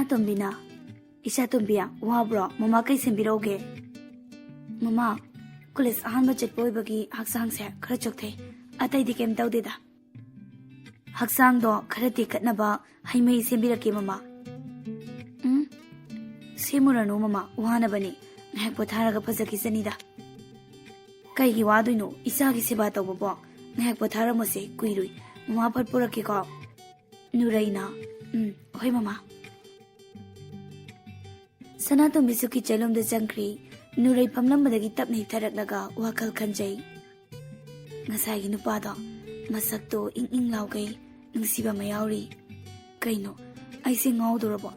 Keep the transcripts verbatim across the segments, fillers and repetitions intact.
ꯇꯣꯝꯕꯤꯅ, "ꯏꯆꯥ ꯇꯣꯝꯕꯤ, ꯋꯥꯕ꯭ꯔꯣ? ꯃꯃꯥ ꯀꯩ ꯁꯦꯝꯕꯤꯔꯛꯎꯒꯦ?" "ꯃꯃꯥ, ꯀꯣꯂꯦꯖ ꯑꯍꯥꯟꯕ ꯆꯠꯄ ꯑꯣꯏꯕꯒꯤ ꯍꯛꯆꯥꯡꯁꯦ ꯈꯔ ꯆꯣꯛꯊꯩ, ꯑꯇꯩꯗꯤ ꯀꯩꯝ ꯇꯧꯗꯦꯗ꯫ ꯍꯛꯆꯥꯡꯗꯣ ꯈꯔ ꯇꯦꯛꯈꯠꯅꯕ ꯍꯩ ꯃꯍꯤ ꯁꯦꯝꯕꯤꯔꯛꯀꯦ ꯃꯃꯥ?" "ꯎꯝ, ꯁꯦꯝꯃꯨꯔꯅꯨ ꯃꯃꯥ, ꯋꯥꯅꯕꯅꯤ, ꯉꯥꯏꯍꯥꯛ ꯄꯣꯊꯥꯔꯒ ꯐꯖꯈꯤꯁꯅꯤꯗ꯫" "ꯀꯩꯒꯤ ꯋꯥꯗꯣꯏꯅꯣ? ꯏꯆꯥꯒꯤ ꯁꯦꯕꯥ ꯇꯧꯕꯕꯣ? ꯉꯥꯏꯍꯥꯛ ꯄꯣꯊꯥꯔꯝꯃꯣꯁꯦ, ꯀꯨꯏꯔꯣꯏ꯫ ꯃꯃꯥ ꯐꯠ ꯄꯨꯔꯛꯀꯦꯀꯣ꯫" ꯅꯨꯔꯩꯅ, "ꯎꯝ, ꯍꯣꯏ ꯃꯃꯥ꯫" ꯁꯅꯥꯇꯣꯝꯕꯤꯁꯨ ꯀꯤꯠꯆꯟꯂꯣꯝꯗ ꯆꯪꯈ꯭ꯔꯤ꯫ ꯅꯨꯔꯩ ꯐꯝꯂꯝꯕꯗꯒꯤ ꯇꯞꯅ ꯍꯤꯞꯊꯔꯛꯂꯒ ꯋꯥꯈꯜ ꯈꯟꯖꯩ꯫ ꯉꯁꯥꯏꯒꯤ ꯅꯨꯄꯥꯗꯣ, ꯃꯁꯛꯇꯣ ꯏꯪ ꯏꯪ ꯂꯥꯎꯒꯩ, ꯅꯨꯡꯁꯤꯕ ꯑꯃ ꯌꯥꯎꯔꯤ꯫ ꯀꯩꯅꯣ, ꯑꯩꯁꯦ ꯉꯥꯎꯗꯣꯔꯕꯣ?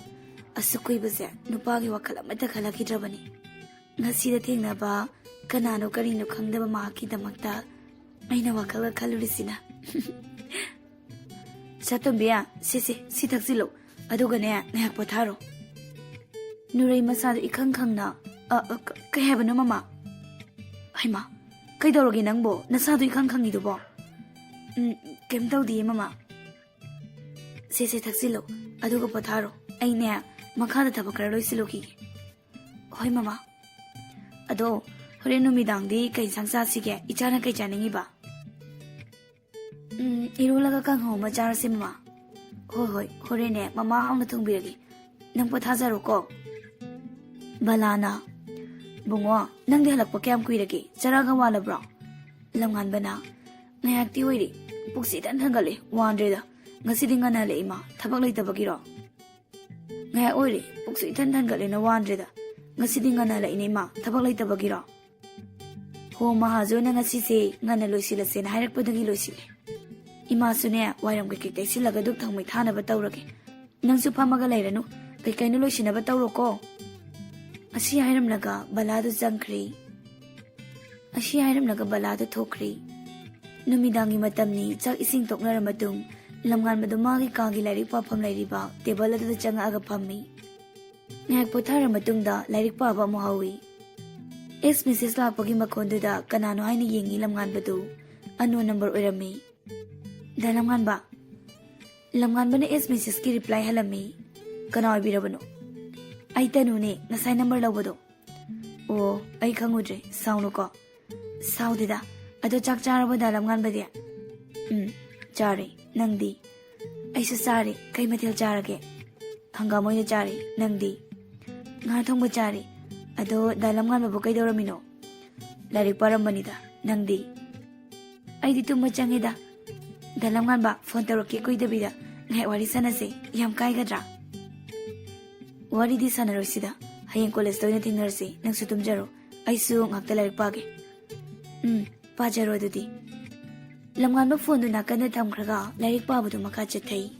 ꯑꯁꯨꯛ ꯀꯨꯏꯕꯁꯦ ꯅꯨꯄꯥꯒꯤ ꯋꯥꯈꯜ ꯑꯃꯠꯇ ꯈꯜꯂꯛꯈꯤꯗ꯭ꯔꯕꯅꯤ꯫ ꯉꯁꯤꯗ ꯊꯦꯡꯅꯕ ꯀꯅꯥꯅꯣ ꯀꯔꯤꯅꯣ ꯈꯪꯗꯕ ꯃꯍꯥꯛꯀꯤꯗꯃꯛꯇ ꯑꯩꯅ ꯋꯥꯈꯜꯒ ꯈꯜꯂꯨꯔꯤꯁꯤꯅ꯫ "ꯁꯥꯇꯣꯝꯕꯤ, ꯁꯤꯁꯦ, ꯁꯤ ꯊꯛꯆꯤꯜꯂꯨ, ꯑꯗꯨꯒꯅꯦ, ꯉꯥꯏꯍꯥꯛ ꯄꯣꯊꯥꯔꯣ꯫" ꯅꯨꯔꯩ ꯃꯁꯥꯗꯣ ꯏꯈꯪ ꯈꯪꯅ, "ꯑ, ꯑ, ꯀ-, ꯀꯩ ꯍꯥꯏꯕꯅꯣ, ꯃꯃꯥ?" "ꯍꯩꯃꯥ, ꯀꯩꯗꯧꯔꯒꯦ ꯅꯪꯕꯣ? ꯅꯁꯥꯗꯣ ꯏꯈꯪ ꯈꯪꯉꯤꯗꯨꯕꯣ?" "ꯎꯝ, ꯀꯩꯝ ꯇꯧꯗꯤꯌꯦ, ꯃꯃꯥ꯫" "ꯁꯦ, ꯁꯦ, ꯊꯛꯆꯤꯜꯂꯨ, ꯑꯗꯨꯒ ꯄꯣꯊꯥꯔꯣ꯫ ꯑꯩꯅꯦ, ꯃꯈꯥꯗ ꯊꯕꯛ ꯈꯔ ꯂꯣꯏꯁꯤꯜꯂꯨꯈꯤꯒꯦ꯫" "ꯍꯣꯏ, ꯃꯃꯥ꯫ ꯑꯗꯣ, ꯍꯣꯔꯦꯟ ꯅꯨꯃꯤꯗꯥꯡꯗꯤ ꯀꯩ ꯏꯟꯁꯥꯡ ꯆꯥꯁꯤꯒꯦ? ꯏꯆꯥꯅ ꯀꯩ ꯆꯥꯅꯤꯡꯉꯤꯕ?" "ꯎꯝ, ꯏꯔꯣꯜꯂꯒ ꯀꯥꯡꯍꯧ ꯑꯃ ꯆꯥꯔꯁꯦ, ꯃꯃꯥ꯫" "ꯍꯣꯏ, ꯍꯣꯏ, ꯍꯣꯔꯦꯟꯅꯦ, ꯃꯃꯥ ꯍꯥꯎꯅ ꯊꯣꯡꯕꯤꯔꯒꯦ꯫ ꯅꯪ ꯄꯣꯊꯥꯖꯔꯣꯀꯣ꯫" ꯕꯂꯥꯅ, "ꯕꯨꯡꯉꯣ, ꯅꯪꯗꯤ ꯍꯜꯂꯛꯄ ꯀꯌꯥꯝ ꯀꯨꯏꯔꯒꯦ? ꯆꯔꯥꯒ ꯋꯥꯠꯂꯕ꯭ꯔꯣ?" ꯂꯝꯉꯥꯟꯕꯅ, "ꯉꯥꯏꯍꯥꯛꯇꯤ ꯑꯣꯏꯔꯦ꯫ ꯄꯨꯛꯁꯤ ꯏꯊꯟ ꯊꯟꯒꯠꯂꯦ, ꯋꯥꯟꯗ꯭ꯔꯦꯗ꯫ ꯉꯁꯤꯗꯤ ꯉꯟꯅ ꯍꯜꯂꯛꯏ, ꯃꯥ꯫ ꯊꯕꯛ ꯂꯩꯇꯕꯒꯤꯔꯣ?" "ꯉꯥꯏꯍꯥꯛ ꯑꯣꯏꯔꯦ, ꯄꯨꯛꯁꯨ ꯏꯊꯟ ꯊꯟꯒꯠꯂꯦꯅ ꯋꯥꯟꯗ꯭ꯔꯦꯗ꯫ ꯉꯁꯤꯗꯤ ꯉꯟꯅ ꯍꯜꯂꯛꯏꯅꯦ, ꯏꯃꯥ꯫ ꯊꯕꯛ ꯂꯩꯇꯕꯒꯤꯔꯣ?" "ꯍꯣ, ꯃꯍꯥꯖꯣꯟꯅ ꯉꯁꯤꯁꯦ ꯉꯟꯅ ꯂꯣꯏꯁꯤꯜꯂꯁꯦꯅ ꯍꯥꯏꯔꯛꯄꯗꯒꯤ ꯂꯣꯏꯁꯤꯜꯂꯦ꯫ ꯏꯃꯥꯁꯨꯅꯦ, ꯋꯥꯏꯔꯝ ꯀꯩꯀꯩ ꯇꯩꯁꯤꯜꯂꯒ ꯙꯨꯞ ꯊꯥꯎꯃꯩ ꯊꯥꯅꯕ ꯇꯧꯔꯒꯦ꯫ ꯅꯪꯁꯨ ꯐꯝꯃꯒ ꯂꯩꯔꯅꯨ, ꯀꯩꯀꯩꯅꯣ ꯂꯣꯏꯁꯤꯟꯅꯕ ꯇꯧꯔꯣꯀꯣ꯫" ꯑꯁꯤ ꯍꯥꯏꯔꯝꯂꯒ ꯕꯂꯥꯗꯨ ꯆꯪꯈ꯭ꯔꯦ꯫ ꯑꯁꯤ ꯍꯥꯏꯔꯝꯂꯒ ꯕꯂꯥꯗꯨ ꯊꯣꯛꯈ꯭ꯔꯦ꯫ ꯅꯨꯃꯤꯗꯥꯡꯒꯤ ꯃꯇꯝꯅꯤ, ꯆꯥꯛ ꯏꯁꯤꯡ ꯇꯣꯛꯅꯔ ꯃꯇꯨꯡ, ꯂꯝꯉꯥꯟꯕꯗꯨ ꯃꯥꯒꯤ ꯀꯥꯒꯤ ꯂꯥꯏꯔꯤꯛ ꯄꯥꯐꯝ ꯂꯩꯔꯤꯕ ꯇꯦꯕꯜ ꯑꯗꯨꯗ ꯆꯪꯉꯛꯑꯒ ꯐꯝꯃꯤ꯫ ꯉꯥꯏꯍꯥꯛ ꯄꯣꯊꯥꯔ ꯃꯇꯨꯡꯗ ꯂꯥꯏꯔꯤꯛ ꯄꯥꯕ ꯑꯃꯨꯛ ꯍꯧꯏ꯫ ꯑꯦꯁ ꯃꯦꯁꯦꯖ ꯂꯥꯛꯄꯒꯤ ꯃꯈꯣꯟꯗꯨꯗ ꯀꯅꯥꯅꯣ ꯍꯥꯏꯅ ꯌꯦꯡꯉꯤ ꯂꯝꯉꯥꯟꯕꯗꯨ꯫ ꯑꯟꯅꯣꯟ ꯅꯝꯕꯔ ꯑꯣꯏꯔꯝꯃꯤ꯫ "ꯗꯥ ꯂꯝꯉꯥꯟꯕ?" ꯂꯝꯉꯥꯟꯕꯅ ꯑꯦꯁ ꯃꯦꯁꯦꯖꯀꯤ ꯔꯤꯄ꯭ꯂꯥꯏ ꯍꯜꯂꯝꯃꯤ꯫ ꯀꯅꯥ ꯑꯣꯏꯕꯤꯔꯕꯅꯣ? ꯑꯩ ꯇꯅꯨꯅꯦ, ꯉꯁꯥꯏ ꯅꯝꯕꯔ ꯂꯧꯕꯗꯣ꯫ ꯑꯣ, ꯑꯩ ꯈꯪꯉꯨꯗ꯭ꯔꯦ, ꯁꯥꯎꯅꯨꯀꯣ꯫ ꯁꯥꯎꯗꯦꯗ꯫ ꯑꯗꯣ ꯆꯥꯛ ꯆꯥꯔꯕꯣ, ꯗꯥ ꯂꯝꯉꯥꯟꯕꯗꯤ? ꯎꯝ, ꯆꯥꯔꯦ꯫ ꯅꯪꯗꯤ? ꯑꯩꯁꯨ ꯆꯥꯔꯦ꯫ ꯀꯩ ꯃꯊꯦꯜ ꯆꯥꯔꯒꯦ? ꯍꯪꯒꯥꯝ ꯑꯣꯏꯅ ꯆꯥꯔꯦ꯫ ꯅꯪꯗꯤ? ꯉꯥ ꯊꯣꯡꯕ ꯆꯥꯔꯦ꯫ ꯑꯗꯣ ꯗꯥ ꯂꯝꯉꯥꯟꯕꯕꯨ ꯀꯩꯗꯧꯔꯝꯃꯤꯅꯣ? ꯂꯥꯏꯔꯤꯛ ꯄꯥꯔꯝꯕꯅꯤꯗ꯫ ꯅꯪꯗꯤ? ꯑꯩꯗꯤ ꯇꯨꯝꯕ ꯆꯪꯉꯦꯗ꯫ ꯗꯥ ꯂꯝꯉꯥꯟꯕ, ꯐꯣꯟ ꯇꯧꯔꯛꯀꯦ ꯀꯨꯏꯗꯕꯤꯗ꯫ ꯉꯥꯏꯍꯥꯛ ꯋꯥꯔꯤ ꯁꯥꯟꯅꯁꯦ꯫ ꯌꯥꯝ ꯀꯥꯏꯒꯗ꯭ꯔꯥ? ꯋꯥꯔꯤꯗꯤ ꯁꯥꯟꯅꯔꯣꯏꯁꯤꯗ꯫ ꯍꯌꯦꯡ ꯀꯣꯂꯦꯖꯇ ꯑꯣꯏꯅ ꯊꯦꯡꯅꯔꯁꯤ꯫ ꯅꯪꯁꯨ ꯇꯨꯝꯖꯔꯣ꯫ ꯑꯩꯁꯨ ꯉꯥꯛꯇ ꯂꯥꯏꯔꯤꯛ ꯄꯥꯒꯦ꯫ ꯎꯝ, ꯄꯥꯖꯔꯣ ꯑꯗꯨꯗꯤ꯫ ꯂꯝꯉꯥꯟꯕ ꯐꯣꯟꯗꯨ ꯅꯥꯀꯟꯗ ꯊꯝꯈ꯭ꯔꯒ ꯂꯥꯏꯔꯤꯛ ꯄꯥꯕꯗꯨ ꯃꯈꯥ ꯆꯠꯊꯩ꯫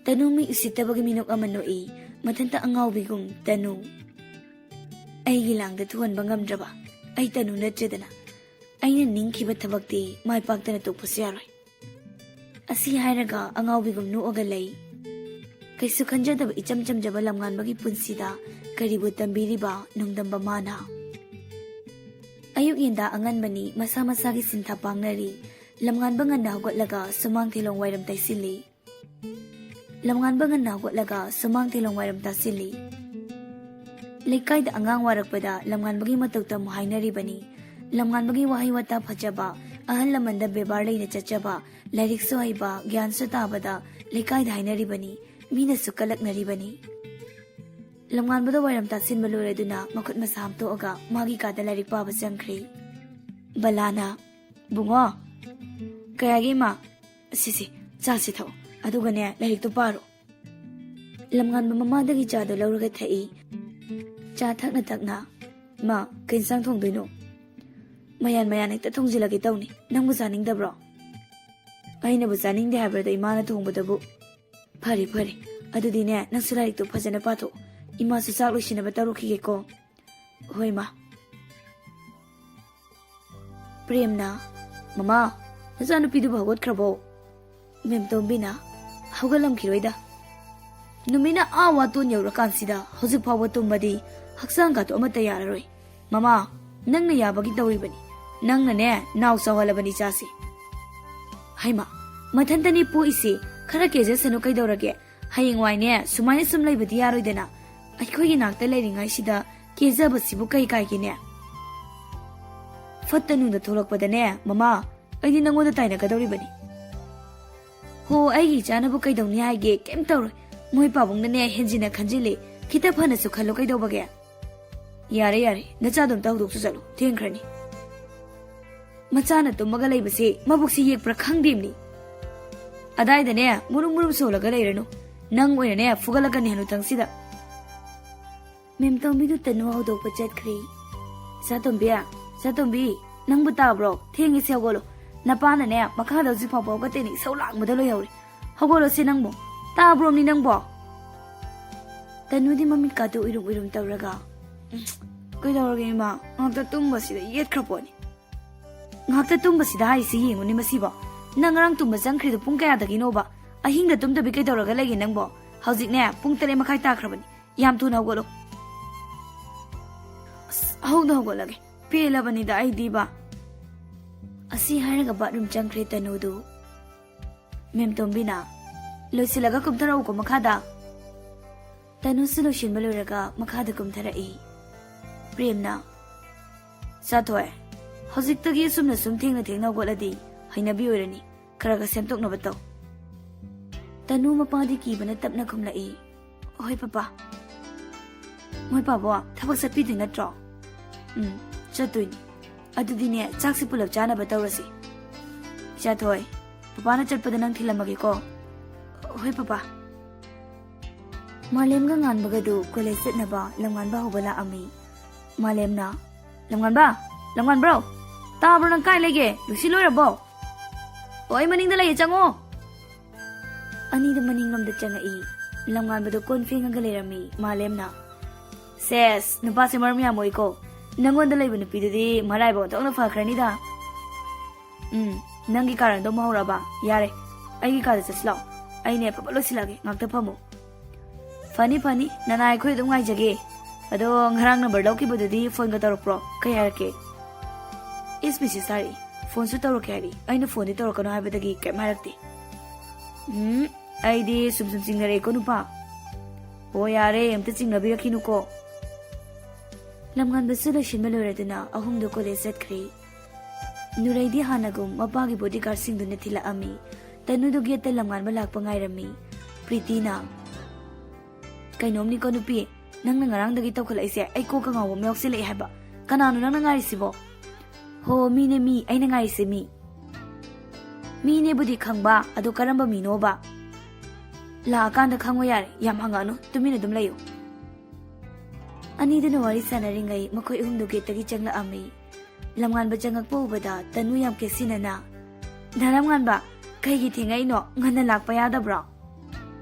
ꯇꯅꯨ ꯃꯤ ꯎꯁꯤꯠꯇꯕꯒꯤ ꯃꯤꯅꯣꯛ ꯑꯃ ꯅꯣꯛꯏ꯫ ꯃꯊꯟꯇ ꯑꯉꯥꯎꯕꯤꯒꯨꯝ ꯇꯅꯨ꯫ ꯑꯩꯒꯤ ꯂꯥꯡꯗ ꯊꯨꯍꯟꯕ ꯉꯝꯗ꯭ꯔꯕ ꯑꯩ ꯇꯅꯨ ꯅꯠꯇ꯭ꯔꯦꯗꯅ꯫ ꯑꯩꯅ ꯅꯤꯡꯈꯤꯕ ꯊꯕꯛꯇꯤ ꯃꯥꯏ ꯄꯥꯛꯇꯅ ꯇꯣꯛꯄꯁꯨ ꯌꯥꯔꯣꯏ꯫ ꯑꯁꯤ ꯍꯥꯏꯔꯒ ꯑꯉꯥꯎꯕꯤꯒꯨꯝ ꯅꯣꯛꯑꯒ ꯂꯩ꯫ ꯀꯩꯁꯨ ꯈꯟꯖꯗꯕ ꯏꯆꯝ ꯆꯝꯖꯕ ꯂꯝꯉꯥꯟꯕꯒꯤ ꯄꯨꯟꯁꯤꯗ ꯀꯔꯤꯕꯨ ꯇꯝꯕꯤꯔꯤꯕ ꯅꯣꯡꯗꯝꯕ ꯃꯥꯅ? ꯑꯌꯨꯛ ꯌꯦꯟꯗꯥ ꯑꯉꯟꯕꯅꯤ, ꯃꯁꯥ ꯃꯁꯥꯒꯤ ꯁꯤꯟꯊꯥ ꯄꯥꯡꯅꯔꯤ꯫ ꯂꯝꯉꯥꯟꯕ ꯉꯟꯅ ꯍꯧꯒꯠꯂꯒ ꯁꯨꯃꯥꯡ ꯊꯦꯂꯣꯡ ꯋꯥꯏꯔꯝ ꯇꯩꯁꯤꯜꯂꯤ꯫ ꯂꯝꯉꯥꯟꯕ ꯉꯟꯅ ꯍꯧꯒꯠꯂꯒ ꯁꯨꯃꯥꯡ ꯊꯦꯂꯣꯡ ꯋꯥꯏꯔꯝ ꯇꯥꯁꯤꯜꯂꯤ꯫ ꯂꯩꯀꯥꯏꯗ ꯑꯉꯥꯡ ꯋꯥꯔꯛꯄꯗ ꯂꯝꯉꯥꯟꯕꯒꯤ ꯃꯇꯧ ꯇꯝꯃꯨ ꯍꯥꯏꯅꯔꯤꯕꯅꯤ꯫ ꯂꯝꯉꯥꯟꯕꯒꯤ ꯋꯥꯍꯩ ꯋꯥꯇꯥ ꯐꯖꯕ, ꯑꯍꯜ ꯂꯃꯟꯗ ꯕꯦꯕꯥꯔ ꯂꯩꯅ ꯆꯠꯆꯕ, ꯂꯥꯏꯔꯤꯛꯁꯨ ꯍꯩꯕ, ꯒ꯭ꯌꯥꯟꯁꯨ ꯇꯥꯕꯗ ꯂꯩꯀꯥꯏꯗ ꯍꯥꯏꯅꯔꯤꯕꯅꯤ, ꯃꯤꯅꯁꯨ ꯀꯜꯂꯛꯅꯔꯤꯕꯅꯤ꯫ ꯂꯝꯉꯥꯟꯕꯗ ꯋꯥꯏꯔꯝ ꯇꯥꯁꯤꯟꯕ ꯂꯣꯏꯔꯗꯨꯅ ꯃꯈꯨꯠ ꯃꯁꯥ ꯍꯥꯝꯇꯣꯛꯑꯒ ꯃꯥꯒꯤ ꯀꯥꯗ ꯂꯥꯏꯔꯤꯛ ꯄꯥꯕ ꯆꯪꯈ꯭ꯔꯦ꯫ ꯕꯂꯥꯅ, "ꯕꯨꯡꯉꯣ, ꯀꯌꯥꯒꯤ ꯏꯃꯥ? ꯁꯤꯁꯦ, ꯆꯥꯁꯤ ꯊꯛꯑꯣ, ꯑꯗꯨꯒꯅꯦ ꯂꯥꯏꯔꯤꯛꯇꯣ ꯄꯥꯔꯣ꯫" ꯂꯝꯉꯥꯟꯕ ꯃꯃꯥꯗꯒꯤ ꯆꯥꯗꯣ ꯂꯧꯔꯒ ꯊꯛꯏ꯫ ꯆꯥ ꯊꯛꯅ ꯊꯛꯅ, "ꯃꯥ, ꯀꯩ ꯏꯟꯁꯥꯡ ꯊꯣꯡꯗꯣꯏꯅꯣ?" "ꯃꯌꯥꯟ ꯃꯌꯥꯟ ꯍꯦꯛꯇ ꯊꯣꯡꯖꯤꯜꯂꯒꯦ ꯇꯧꯅꯤ, ꯅꯪꯕꯨ ꯆꯥꯅꯤꯡꯗꯕ꯭ꯔꯣ?" "ꯑꯩꯅꯕꯨ ꯆꯥꯅꯤꯡꯗꯦ ꯍꯥꯏꯕ꯭ꯔꯗ ꯏꯃꯥꯅ ꯊꯣꯡꯕꯗꯕꯨ?" "ꯐꯔꯦ ꯐꯔꯦ, ꯑꯗꯨꯗꯤꯅꯦ ꯅꯪꯁꯨ ꯂꯥꯏꯔꯤꯛꯇꯣ ꯐꯖꯅ ꯄꯥꯊꯣꯛꯑꯣ, ꯏꯃꯥꯁꯨ ꯆꯥꯛ ꯂꯣꯏꯁꯤꯟꯅꯕ ꯇꯧꯔꯨꯈꯤꯒꯦꯀꯣ꯫" "ꯍꯣꯏ ꯃꯥ꯫" ꯄ꯭ꯔꯦꯝꯅ, "ꯃꯃꯥ, ꯅꯆꯥꯅꯨꯄꯤꯗꯨꯕꯨ ꯍꯧꯒꯠꯈ꯭ꯔꯕꯣ?" ꯃꯦꯝꯇꯣꯝꯕꯤꯅ, "ꯍꯧꯒꯠꯂꯝꯈꯤꯔꯣꯏꯗ꯫ ꯅꯨꯃꯤꯠꯅ ꯑꯥ ꯋꯥꯇꯣꯟ ꯌꯧꯔꯀꯥꯟꯁꯤꯗ ꯍꯧꯖꯤꯛ ꯐꯥꯎꯕ ꯇꯨꯝꯕꯗꯤ ꯍꯛꯆꯥꯡꯒꯥꯗꯣ ꯑꯃꯠꯇ ꯌꯥꯔꯔꯣꯏ꯫ ꯃꯃꯥ, ꯅꯪꯅ ꯌꯥꯕꯒꯤ ꯇꯧꯔꯤꯕꯅꯤ꯫ ꯅꯪꯅꯅꯦ ꯅꯥꯎ ꯆꯥꯎꯍꯜꯂꯕꯅꯤ ꯏꯆꯥꯁꯦ꯫" "ꯍꯩꯃꯥ, ꯃꯊꯟꯇꯅꯤ ꯄꯣꯛꯏꯁꯤ, ꯈꯔ ꯀꯦꯖꯁꯅꯨ ꯀꯩꯗꯧꯔꯒꯦ? ꯍꯌꯦꯡꯋꯥꯏꯅꯦ, ꯁꯨꯃꯥꯏꯅ ꯁꯨꯝ ꯂꯩꯕꯗꯤ ꯌꯥꯔꯣꯏꯗꯅ꯫ ꯑꯩꯈꯣꯏꯒꯤ ꯅꯥꯛꯇ ꯂꯩꯔꯤꯉꯩꯁꯤꯗ ꯀꯦꯖꯕꯁꯤꯕꯨ ꯀꯩ ꯀꯥꯏꯒꯦꯅꯦ? ꯐꯠꯇ ꯅꯨꯡꯗ ꯊꯣꯛꯂꯛꯄꯗꯅꯦ, ꯃꯃꯥ, ꯑꯩꯗꯤ ꯅꯪꯉꯣꯟꯗ ꯇꯥꯏꯅꯒꯗꯧꯔꯤꯕꯅꯤ꯫ ꯍꯣ, ꯑꯩꯒꯤ ꯏꯆꯥꯅꯕꯨ ꯀꯩꯗꯧꯅꯤ ꯍꯥꯏꯒꯦ? ꯀꯩꯝ ꯇꯧꯔꯣꯏ꯫ ꯃꯣꯏ ꯄꯥꯕꯨꯡꯅꯅꯦ ꯍꯦꯟꯖꯤꯟꯅ ꯈꯟꯖꯤꯜꯂꯤ꯫ ꯈꯤꯇ ꯐꯅꯁꯨ ꯈꯜꯂꯨ ꯀꯩꯗꯧꯕꯒꯦ? ꯌꯥꯔꯦ, ꯌꯥꯔꯦ, ꯅꯆꯥꯗꯣ ꯑꯝꯇ ꯍꯧꯗꯣꯛꯆ ꯆꯠꯂꯨ, ꯊꯦꯡꯈ꯭ꯔꯅꯤ꯫ ꯃꯆꯥꯅ ꯇꯨꯝꯃꯒ ꯂꯩꯕꯁꯦ ꯃꯕꯨꯛꯁꯦ ꯌꯦꯛꯄ꯭ꯔꯥ ꯈꯪꯗꯦꯝꯅꯤ꯫ ꯑꯗꯥꯏꯗꯅꯦ ꯃꯨꯔꯨꯝ ꯃꯨꯔꯨꯝ ꯁꯣꯜꯂꯒ ꯂꯩꯔꯅꯨ꯫ ꯅꯪ ꯑꯣꯏꯅꯅꯦ ꯐꯨꯒꯠꯂꯛꯀꯅꯤ ꯍꯅꯨꯊꯪꯁꯤꯗ꯫ ꯃꯦꯝꯇꯣꯝꯕꯤꯗꯨ ꯇꯅꯨ ꯍꯧꯗꯣꯛꯄ ꯆꯠꯈ꯭ꯔꯦ꯫ ꯏꯆꯥꯇꯣꯝꯕꯤ, ꯏꯆꯥꯇꯣꯝꯕꯤ, ꯅꯪꯕꯨ ꯇꯥꯕ꯭ꯔꯣ? ꯊꯦꯡꯉꯦꯁꯦ, ꯍꯧꯒꯠꯂꯣ꯫ ꯅꯄꯥꯅꯅꯦ ꯃꯈꯥꯗ ꯍꯧꯖꯤꯛ ꯐꯥꯎꯕ ꯍꯧꯒꯠꯇꯦꯅꯦ, ꯏꯁꯧ ꯂꯥꯡꯕꯗ ꯂꯣꯏꯍꯧꯔꯦ꯫ ꯍꯧꯒꯠꯂꯣꯁꯦ ꯅꯪꯕꯨ꯫ ꯇꯥꯕ꯭ꯔꯣꯝꯅꯤ ꯅꯪꯕꯣ? ꯇꯅꯨꯗꯤ ꯃꯃꯤꯠꯀꯥꯗꯨ ꯎꯏꯔꯨꯝ ꯎꯏꯔꯨꯝ ꯇꯧꯔꯒ, "ꯎꯝ, ꯀꯩꯗꯧꯔꯒꯦ ꯏꯃꯥ? ꯉꯥꯛꯇ ꯇꯨꯝꯕꯁꯤꯗ ꯌꯦꯠꯈ꯭ꯔ ꯄꯣꯠꯅꯤ꯫ ꯉꯥꯛꯇ ꯇꯨꯝꯕꯁꯤꯗ ꯍꯥꯏꯔꯤꯁꯤ ꯌꯦꯡꯉꯨꯅꯦ ꯃꯁꯤꯕꯣ꯫ ꯅꯪ ꯉꯔꯥꯡ ꯇꯨꯝꯕ ꯆꯪꯈ꯭ꯔꯤꯗꯣ ꯄꯨꯡ ꯀꯌꯥꯗꯒꯤꯅꯣꯕ? ꯑꯍꯤꯡꯗ ꯇꯨꯝꯗꯕꯤ ꯀꯩꯗꯧꯔꯒ ꯂꯩꯒꯦ ꯅꯪꯕꯣ? ꯍꯧꯖꯤꯛꯅꯦ ꯄꯨꯡ ꯇꯔꯦꯠ ꯃꯈꯥꯏ ꯇꯥꯈ꯭ꯔꯕꯅꯤ꯫ ꯌꯥꯝ ꯊꯨꯅ ꯍꯧꯒꯠꯂꯣ꯫" "ꯑꯁ, ꯍꯧꯅ ꯍꯧꯒꯠꯂꯒꯦ꯫ ꯄꯦꯜꯂꯕꯅꯤꯗ ꯑꯩꯗꯤꯕ꯫" ꯑꯁꯤ ꯍꯥꯏꯔꯒ ꯕꯥꯠꯔꯨꯝ ꯆꯪꯈ꯭ꯔꯦ ꯇꯅꯨꯗꯨ꯫ ꯃꯦꯝꯇꯣꯝꯕꯤꯅ, "ꯂꯣꯏꯁꯤꯜꯂꯒ ꯀꯨꯝꯊꯔꯛꯎꯀꯣ ꯃꯈꯥꯗ꯫" ꯇꯅꯨꯁꯨ ꯂꯣꯏꯁꯤꯟꯕ ꯂꯣꯏꯔꯒ ꯃꯈꯥꯗ ꯀꯨꯝꯊꯔꯛꯏ꯫ ꯄ꯭ꯔꯦꯝꯅ, "ꯆꯥꯊꯣꯏ, ꯍꯧꯖꯤꯛꯇꯒꯤ ꯑꯁꯨꯝꯅ ꯁꯨꯝ ꯊꯦꯡꯅ ꯊꯦꯡꯅ ꯍꯧꯒꯠꯂꯗꯤ ꯍꯩꯅꯕꯤ ꯑꯣꯏꯔꯅꯤ꯫ ꯈꯔ ꯈꯔ ꯁꯦꯝꯗꯣꯛꯅꯕ ꯇꯧ꯫" ꯇꯅꯨ ꯃꯄꯥꯗꯤ ꯀꯤꯕꯅ ꯇꯞꯅ ꯈꯨꯝꯂꯛꯏ, "ꯍꯣꯏ ꯄꯄꯥ꯫" "ꯃꯣꯏ ꯄꯥꯕꯣ ꯊꯕꯛ ꯆꯠꯄꯤꯗꯣꯏ ꯅꯠꯇ꯭ꯔꯣ?" "ꯎꯝ, ꯆꯠꯇꯣꯏꯅꯤ꯫ ꯑꯗꯨꯗꯤꯅꯦ ꯆꯥꯛꯁꯤ ꯄꯨꯂꯞ ꯆꯥꯅꯕ ꯇꯧꯔꯁꯤ꯫" "ꯏꯆꯥꯊꯣꯏ, ꯄꯄꯥꯅ ꯆꯠꯄꯗ ꯅꯪ ꯊꯤꯜꯂꯝꯃꯒꯦꯀꯣ꯫" "ꯍꯣꯏ ꯄꯄꯥ꯫" ꯃꯥꯂꯦꯝꯒ ꯉꯥꯟꯕꯒꯗꯨ ꯀꯣꯂꯦꯖ ꯆꯠꯅꯕ ꯂꯝꯉꯥꯟꯕ ꯍꯧꯕ ꯂꯥꯛꯑꯝꯃꯤ꯫ ꯃꯥꯂꯦꯝꯅ, "ꯂꯝꯉꯥꯟꯕ, ꯂꯝꯉꯥꯟꯕ꯭ꯔꯣ? ꯇꯥꯕ꯭ꯔꯣ? ꯅꯪ ꯀꯥꯏ ꯂꯩꯒꯦ? ꯂꯨꯁꯤ ꯂꯣꯏꯔꯕꯣ?" "ꯑꯣ, ꯑꯩ ꯃꯅꯤꯡꯗ ꯂꯩꯌꯦ, ꯆꯪꯉꯣ꯫" ꯑꯅꯤꯗꯨ ꯃꯅꯤꯡꯂꯣꯝꯗ ꯆꯪꯉꯛꯏ꯫ ꯂꯝꯉꯥꯟꯕꯗꯣ ꯀꯣꯟ ꯐꯦꯡꯉꯒ ꯂꯩꯔꯝꯃꯤ꯫ ꯃꯥꯂꯦꯝꯅ, "ꯁꯦꯁ, ꯅꯨꯄꯥꯁꯦ ꯃꯔꯝ ꯌꯥꯝ ꯃꯣꯛꯏꯀꯣ꯫ ꯅꯪꯉꯣꯟꯗ ꯂꯩꯕ ꯅꯨꯄꯤꯗꯨꯗꯤ ꯃꯔꯥꯏꯕꯛ ꯑꯣꯟꯊꯣꯛꯅ ꯐꯈ꯭ꯔꯅꯤꯗ꯫" "ꯎꯝ, ꯅꯪꯒꯤ ꯀꯥꯔꯟꯗꯣ ꯑꯃꯨꯛ ꯍꯧꯔꯛꯑꯕ? ꯌꯥꯔꯦ, ꯑꯩꯒꯤ ꯀꯥꯗ ꯆꯠꯁꯤ ꯂꯥꯛꯑꯣ꯫ ꯑꯩꯅꯦ ꯐꯕꯠ ꯂꯣꯏꯁꯤꯜꯂꯛꯑꯒꯦ, ꯉꯥꯛꯇ ꯐꯝꯃꯨ꯫" "ꯐꯅꯤ, ꯐꯅꯤ, ꯅꯅꯥꯏ ꯑꯩꯈꯣꯏ ꯑꯗꯨꯝ ꯉꯥꯏꯖꯒꯦ꯫ ꯑꯗꯣ ꯉꯔꯥꯡ ꯅꯝꯕꯔ ꯂꯧꯈꯤꯕꯗꯨꯗꯤ ꯐꯣꯟꯒ ꯇꯧꯔꯛꯄ꯭ꯔꯣ? ꯀꯩ ꯍꯥꯏꯔꯛꯀꯦ?" "ꯏꯁ, ꯃꯦꯁꯦꯖ ꯊꯥꯔꯛꯏ, ꯐꯣꯟꯁꯨ ꯇꯧꯔꯛꯀꯦ ꯍꯥꯏꯔꯛꯏ꯫ ꯑꯩꯅ ꯐꯣꯟꯗꯤ ꯇꯧꯔꯛꯀꯅꯨ ꯍꯥꯏꯕꯗꯒꯤ ꯀꯩꯝ ꯍꯥꯏꯔꯛꯇꯦ꯫" "ꯎꯝ, ꯑꯩꯗꯤ ꯁꯨꯝ ꯁꯨꯝ ꯆꯤꯡꯅꯔꯛꯑꯦꯀꯣ ꯅꯨꯄꯥ꯫ ꯍꯣ ꯌꯥꯔꯦ, ꯑꯝꯇ ꯆꯤꯡꯅꯕꯤꯔꯛꯈꯤꯅꯨꯀꯣ꯫ ꯂꯝꯉꯥꯟꯕꯁꯨ ꯂꯣꯏꯁꯤꯟꯕ ꯂꯣꯏꯔꯗꯨꯅ ꯑꯍꯨꯝꯗꯨ ꯀꯣꯂꯦꯖ ꯆꯠꯈ꯭ꯔꯦ꯫ ꯅꯨꯔꯩꯗꯤ ꯍꯥꯟꯅꯒꯨꯝ ꯃꯄꯥꯒꯤ ꯕꯣꯗꯤꯒꯥꯔꯗꯁꯤꯡꯗꯨꯅ ꯊꯤꯜꯂꯛꯑꯝꯃꯤ꯫ ꯇꯅꯨꯗꯨ ꯒꯦꯠꯇ ꯂꯝꯉꯥꯟꯕ ꯂꯥꯛꯄ ꯉꯥꯏꯔꯝꯃꯤ꯫ ꯄ꯭ꯔꯤꯇꯤꯅ, "ꯀꯩꯅꯣꯝꯅꯤꯀꯣ ꯅꯨꯄꯤ, ꯅꯪꯅ ꯉꯔꯥꯡꯗꯒꯤ ꯇꯧꯈꯠꯂꯛꯏꯁꯦ ꯑꯩ ꯀꯣꯛꯀ ꯉꯥꯎꯕ ꯑꯃ ꯌꯥꯎꯁꯤꯜꯂꯛꯑꯦ ꯍꯥꯏꯕ꯫ ꯀꯅꯥꯅꯣ ꯅꯪꯅ ꯉꯥꯏꯔꯤꯁꯤꯕꯣ?" "ꯍꯣ, ꯃꯤꯅꯦ ꯃꯤ, ꯑꯩꯅ ꯉꯥꯏꯔꯤꯁꯦ ꯃꯤ꯫" "ꯃꯤꯅꯦꯕꯨꯗꯤ ꯈꯪꯕ, ꯑꯗꯣ ꯀꯔꯝꯕ ꯃꯤꯅꯣꯕ?" "ꯂꯥꯛꯑꯀꯥꯟꯗ ꯈꯪꯉꯣ ꯌꯥꯔꯦ, ꯌꯥꯝ ꯍꯪꯉꯛꯑꯅꯨ, ꯇꯨꯃꯤꯟꯅ ꯑꯗꯨꯝ ꯂꯩꯌꯨ꯫" ꯑꯅꯤꯗꯨꯅ ꯋꯥꯔꯤ ꯁꯥꯟꯅꯔꯤꯉꯩ ꯃꯈꯣꯏ ꯑꯍꯨꯝꯗꯨ ꯒꯦꯠꯇꯒꯤ ꯆꯪꯂꯛꯑꯝꯃꯤ꯫ ꯂꯝꯉꯥꯟꯕ ꯆꯪꯉꯛꯄ ꯎꯕꯗ ꯇꯅꯨ ꯌꯥꯝ ꯀꯦꯁꯤꯟꯅꯅ, "ꯗꯥ ꯂꯝꯉꯥꯟꯕ, ꯀꯩꯒꯤ ꯊꯦꯡꯉꯛꯏꯅꯣ? ꯉꯟꯅ ꯂꯥꯛꯄ ꯌꯥꯗꯕ꯭ꯔꯣ?"